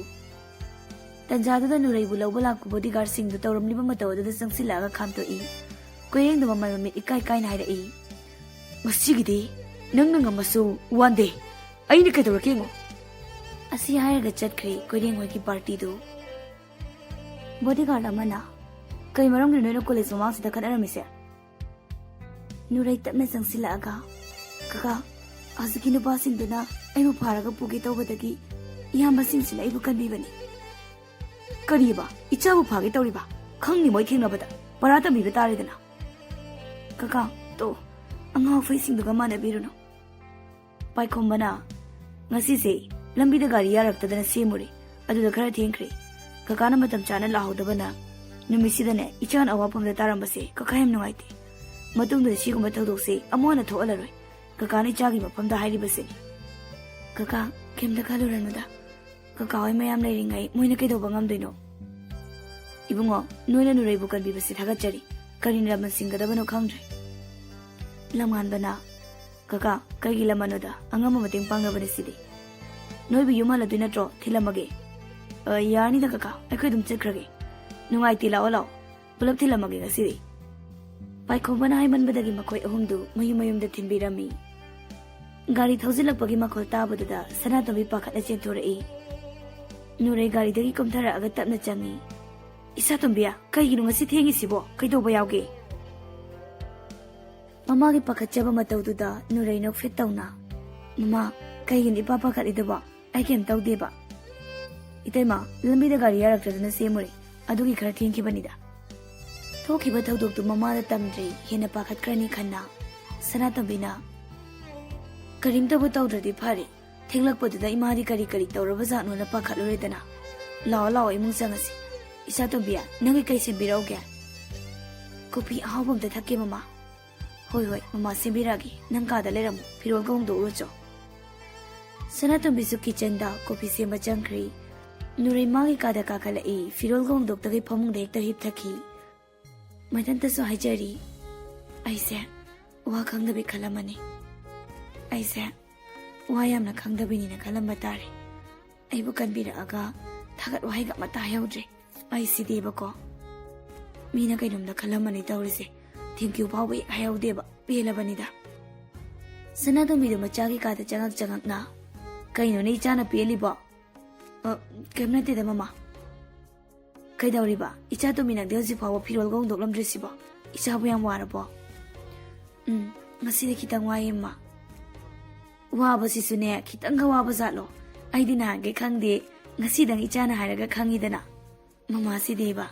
ꯇꯟꯖꯥꯗꯨꯗ ꯅꯨꯔꯩꯕꯨ ꯂꯧꯕ ꯂꯥꯛꯄ ꯕꯣꯗꯤꯒꯥꯔꯗꯁꯤꯡꯗꯨ ꯇꯧꯔꯝꯂꯤꯕ ꯃꯇꯧ ꯑꯗꯨꯗ ꯆꯪꯁꯤꯜꯂꯛꯑꯒ ꯈꯥꯝꯇꯣꯛꯏ꯫ ꯀꯣꯏꯔꯦꯡꯗꯨ ꯃꯃꯥꯏ ꯃꯃꯤꯠ ꯏꯀꯥꯏ ꯀꯥꯏꯅ ꯍꯥꯏꯔꯛꯏ, "ꯉꯁꯤꯒꯤꯗꯤ ꯅꯪꯅ ꯉꯝꯃꯁꯨ one day ꯑꯩꯅ ꯀꯩꯗꯧꯔꯛꯀꯦ ꯌꯦꯡꯉꯣ꯫ ꯑꯁꯤ ꯍꯥꯏꯔꯒ ꯆꯠꯈ꯭ꯔꯦ ꯀꯣꯏꯔꯦꯡ ꯍꯣꯏꯒꯤ ꯄꯥꯔꯇꯤꯗꯨ꯫ ꯕꯣꯗꯤꯒꯥꯔꯗ ꯑꯃꯅ, "ꯀꯩ ꯃꯔꯝꯒꯤꯅꯣ ꯅꯣꯏꯅ ꯀꯣꯂꯦꯖ ꯃꯃꯥꯡꯁꯤꯗ ꯈꯠꯅꯔꯝꯃꯤꯁꯦ?" ꯅꯨꯔꯩ ꯇꯞꯅ ꯆꯪꯁꯤꯜꯂꯛꯑꯒ, "ꯀꯀꯥ, ꯍꯧꯖꯤꯛꯀꯤ ꯅꯨꯄꯥꯁꯤꯡꯗꯨꯅ ꯑꯩꯕꯨ ꯐꯥꯔꯒ ꯄꯨꯒꯦ ꯇꯧꯕꯗꯒꯤ ꯏꯌꯥꯝꯕꯁꯤꯡꯁꯤꯅ ꯑꯩꯕꯨ ꯀꯟꯕꯤꯕꯅꯤ꯫" "ꯀꯔꯤꯕ? ꯏꯆꯥꯕꯨ ꯐꯥꯒꯦ ꯇꯧꯔꯤꯕ? ꯈꯪꯅꯤ ꯃꯣꯏ ꯊꯦꯡꯅꯕꯗ꯫ ꯄꯔꯥ ꯇꯝꯕꯤꯕ ꯇꯥꯔꯦꯗꯅ꯫" "ꯀꯀꯥ, ꯇꯣ, ꯑꯉꯥꯎ ꯑꯐꯩꯁꯤꯡꯗꯨꯒ ꯃꯥꯟꯅꯕꯤꯔꯨꯅꯨ꯫" ꯄꯥꯏꯈꯣꯝꯕꯅ, "ꯉꯁꯤꯁꯦ ꯂꯝꯕꯤꯗ ꯒꯥꯔꯤ ꯌꯥꯔꯛꯇꯗꯅ ꯁꯦꯝꯃꯨꯔꯦ꯫ ꯑꯗꯨꯗ ꯈꯔ ꯊꯦꯡꯈ꯭ꯔꯦ꯫ ꯀꯀꯥꯅ ꯃꯇꯝ ꯆꯥꯅ ꯂꯥꯛꯍꯧꯗꯕꯅ ꯅꯨꯃꯤꯠꯁꯤꯗꯅꯦ ꯏꯆꯥꯅ ꯑꯋꯥꯐꯝꯗ ꯇꯥꯔꯝꯕꯁꯦ ꯀꯀꯥ ꯌꯥꯝ ꯅꯨꯡꯉꯥꯏꯇꯦ꯫ ꯃꯇꯨꯡꯗꯗꯤ ꯁꯤꯒꯨꯝꯕ ꯊꯧꯗꯣꯛꯁꯦ ꯑꯃꯨꯛ ꯍꯟꯅ ꯊꯣꯛꯍꯜꯂꯔꯣꯏ꯫ ꯀꯀꯥꯅ ꯏꯆꯥꯒꯤ ꯃꯐꯝꯗ ꯍꯥꯏꯔꯤꯕꯁꯤꯅꯤ꯫" "ꯀꯀꯥ, ꯀꯩꯝꯇ ꯈꯜꯂꯨꯔꯅꯨꯗ꯫ ꯀꯀꯥ ꯍꯣꯏ ꯃꯌꯥꯝ ꯂꯩꯔꯤꯉꯩ ꯃꯣꯏꯅ ꯀꯩꯗꯧꯕ ꯉꯝꯗꯣꯏꯅꯣ?" "ꯏꯕꯨꯡꯉꯣ, ꯅꯣꯏꯅ ꯅꯨꯔꯩꯕꯨ ꯀꯟꯕꯤꯕꯁꯤ ꯊꯥꯒꯠꯆꯔꯤ꯫ ꯀꯔꯤꯅ ꯂꯃꯟ ꯁꯤꯡꯒꯗꯕꯅꯣ ꯈꯪꯗ꯭ꯔꯦ꯫" ꯂꯝꯉꯥꯟꯕꯅ, "ꯀꯀꯥ, ꯀꯩꯒꯤ ꯂꯃꯟꯅꯣꯗ? ꯑꯉꯝꯕ ꯃꯇꯦꯡ ꯄꯥꯡꯅꯕꯅꯤ ꯁꯤꯗꯤ꯫ ꯅꯣꯏꯕꯨ ꯌꯨꯝ ꯍꯜꯂꯗꯣꯏ ꯅꯠꯇ꯭ꯔꯣ? ꯊꯤꯜꯂꯝꯃꯒꯦ꯫" "ꯑ, ꯌꯥꯔꯅꯤꯗ ꯀꯀꯥ, ꯑꯩꯈꯣꯏ ꯑꯗꯨꯝ ꯆꯠꯈ꯭ꯔꯒꯦ꯫" "ꯅꯨꯡꯉꯥꯏꯇꯦ, ꯂꯥꯛꯑꯣ ꯂꯥꯛꯑꯣ, ꯄꯨꯂꯞ ꯊꯤꯜꯂꯝꯃꯒꯦ ꯉꯁꯤꯗꯤ꯫" ꯄꯥꯏꯈꯣꯝꯕꯅ ꯍꯥꯏꯃꯟꯕꯗꯒꯤ ꯃꯈꯣꯏ ꯑꯍꯨꯝꯗꯨ ꯃꯌꯨꯝ ꯃꯌꯨꯝꯗ ꯊꯤꯟꯕꯤꯔꯝꯃꯤ꯫ ꯒꯥꯔꯤ ꯊꯧꯖꯤꯜꯂꯛꯄꯒꯤ ꯃꯈꯣꯜ ꯇꯥꯕꯗꯨꯗ ꯁꯅꯥꯇꯣꯝꯕꯤ ꯄꯥꯈꯠꯅ ꯆꯦꯟꯊꯣꯔꯛꯏ꯫ ꯅꯨꯔꯩ ꯒꯥꯔꯤꯗꯒꯤ ꯀꯨꯝꯊꯔꯛꯑꯒ ꯇꯞꯅ ꯆꯪꯉꯤ꯫ "ꯏꯆꯥꯇꯣꯝꯕꯤ, ꯀꯩꯒꯤꯅꯣ ꯉꯁꯤ ꯊꯦꯡꯉꯤꯁꯤꯕꯣ? ꯀꯩꯗꯧꯕ ꯌꯥꯎꯒꯦ?" ꯃꯃꯥꯒꯤ ꯄꯥꯈꯠꯆꯕ ꯃꯇꯧꯗꯨꯗ ꯅꯨꯔꯩ ꯅꯣꯛꯐꯦꯠ ꯇꯧꯅ, "ꯃꯃꯥ, ꯀꯩꯒꯤꯅꯣ ꯏꯄꯥ ꯄꯥꯈꯠꯂꯤꯗꯨꯕꯣ? ꯑꯩ ꯀꯩꯝ ꯇꯧꯗꯦꯕ꯫ ꯏꯇꯩꯃ, ꯂꯝꯕꯤꯗ ꯒꯥꯔꯤ ꯌꯥꯔꯛꯇꯗꯅ ꯁꯦꯝꯃꯨꯔꯦ, ꯑꯗꯨꯒꯤ ꯈꯔ ꯊꯦꯡꯈꯤꯕꯅꯤꯗ꯫" ꯊꯣꯛꯈꯤꯕ ꯊꯧꯗꯣꯛꯇꯨ ꯃꯃꯥꯗ ꯇꯝꯗ꯭ꯔꯤ, ꯍꯦꯟꯅ ꯄꯥꯈꯠꯈ꯭ꯔꯅꯤ ꯈꯟꯅ ꯁꯅꯥꯇꯣꯝꯕꯤꯅ, "ꯀꯔꯤꯝꯇꯕꯨ ꯇꯧꯗ꯭ꯔꯗꯤ ꯐꯔꯦ꯫ ꯊꯦꯡꯂꯛꯄꯗꯨꯗ ꯏꯃꯥꯗꯤ ꯀꯔꯤ ꯀꯔꯤ ꯇꯧꯔꯕꯖꯥꯠꯅꯣꯅ ꯄꯥꯈꯠꯂꯨꯔꯦꯗꯅ꯫ ꯂꯥꯛꯑꯣ, ꯂꯥꯛꯑꯣ, ꯏꯃꯨꯡ ꯆꯪꯉꯁꯤ꯫ ꯏꯆꯥꯇꯣꯝꯕꯤ, ꯅꯪꯒꯤ ꯀꯩ ꯁꯦꯝꯕꯤꯔꯛꯎꯒꯦ?" "ꯀꯣꯐꯤ ꯑꯍꯥꯎꯕ ꯑꯝꯇ ꯊꯛꯀꯦ, ꯃꯃꯥ꯫" "ꯍꯣꯏ, ꯍꯣꯏ, ꯃꯃꯥ ꯁꯦꯝꯕꯤꯔꯛꯑꯒꯦ꯫ ꯅꯪ ꯀꯥꯗ ꯂꯩꯔꯝꯃꯨ, ꯐꯤꯔꯣꯜꯒ ꯍꯣꯡꯗꯣꯛꯎꯔꯣ ꯆꯣ꯫" ꯁꯅꯥꯇꯣꯝꯕꯤꯁꯨ ꯀꯤꯆꯟꯗ ꯀꯣꯐꯤ ꯁꯦꯝꯕ ꯆꯪꯈ꯭ꯔꯤ꯫ ꯅꯨꯔꯩ ꯃꯥꯒꯤ ꯀꯥꯗ ꯀꯥꯈꯠꯂꯛꯏ, ꯐꯤꯔꯣꯜꯒ ꯍꯣꯡꯗꯣꯛꯇꯒꯩ ꯐꯃꯨꯡꯗ ꯍꯦꯛꯇ ꯍꯤꯞꯊꯈꯤ꯫ ꯃꯊꯟꯇꯁꯨ ꯍꯥꯏꯖꯔꯤ, "ꯑꯩꯁꯦ ꯋꯥ ꯈꯪꯗꯕꯤ ꯈꯜꯂꯝꯃꯅꯤ꯫ ꯑꯩꯁꯦ ꯋꯥ ꯌꯥꯝꯅ ꯈꯪꯗꯕꯤꯅꯤꯅ ꯈꯜꯂꯝꯕ ꯇꯥꯔꯦ꯫ ꯑꯩꯕꯨ ꯀꯟꯕꯤꯔꯛꯑꯒ ꯊꯥꯒꯠ ꯋꯥꯍꯩꯒ ꯑꯃꯠꯇ ꯍꯥꯏꯍꯧꯗ꯭ꯔꯦ꯫ ꯑꯩ ꯁꯤꯗꯤꯕꯀꯣ꯫ ꯃꯤꯅ ꯀꯩꯅꯣꯝꯗ ꯈꯜꯂꯝꯃꯅꯤ ꯇꯧꯔꯤꯁꯦ꯫ Thank you ꯐꯥꯎꯕ ꯍꯦꯛ ꯍꯥꯏꯍꯧꯗꯦꯕ꯫ ꯄꯦꯜꯂꯕꯅꯤꯗ꯫" ꯁꯅꯥꯇꯣꯝꯕꯤꯗꯣ ꯃꯆꯥꯒꯤ ꯀꯥꯗ ꯆꯪꯉꯛ ꯆꯪꯉꯛꯅ, "ꯀꯩꯅꯣꯅꯦ ꯏꯆꯥꯅ ꯄꯦꯜꯂꯤꯕꯣ?" "ꯑ, ꯀꯩꯝ ꯅꯠꯇꯦꯗ ꯃꯃꯥ꯫ ꯀꯩꯗꯧꯔꯤꯕ? ꯏꯆꯥ ꯇꯣꯝꯕꯤ ꯅꯪꯗꯤ ꯍꯧꯖꯤꯛ ꯐꯥꯎꯕ ꯐꯤꯔꯣꯜꯒ ꯍꯣꯡꯗꯣꯛꯂꯝꯗ꯭ꯔꯤꯁꯤꯕꯣ? ꯏꯆꯥꯕꯨ ꯌꯥꯝ ꯋꯥꯔꯕꯣ?" "ꯎꯝ, ꯉꯁꯤꯗꯤ ꯈꯤꯇꯪ ꯋꯥꯏꯌꯦ ꯃꯃꯥ꯫" "ꯋꯥꯕꯁꯤꯁꯨꯅꯦ ꯈꯤꯇꯪꯒ ꯋꯥꯕ ꯖꯥꯠꯂꯣ? ꯑꯩꯗꯤ ꯅꯍꯥꯟꯈꯩ ꯈꯪꯗꯦ, ꯉꯁꯤꯗꯪ ꯏꯆꯥꯅ ꯍꯥꯏꯔꯒ ꯈꯪꯉꯤꯗꯅ꯫ ꯃꯃꯥꯁꯤꯗꯤꯕ,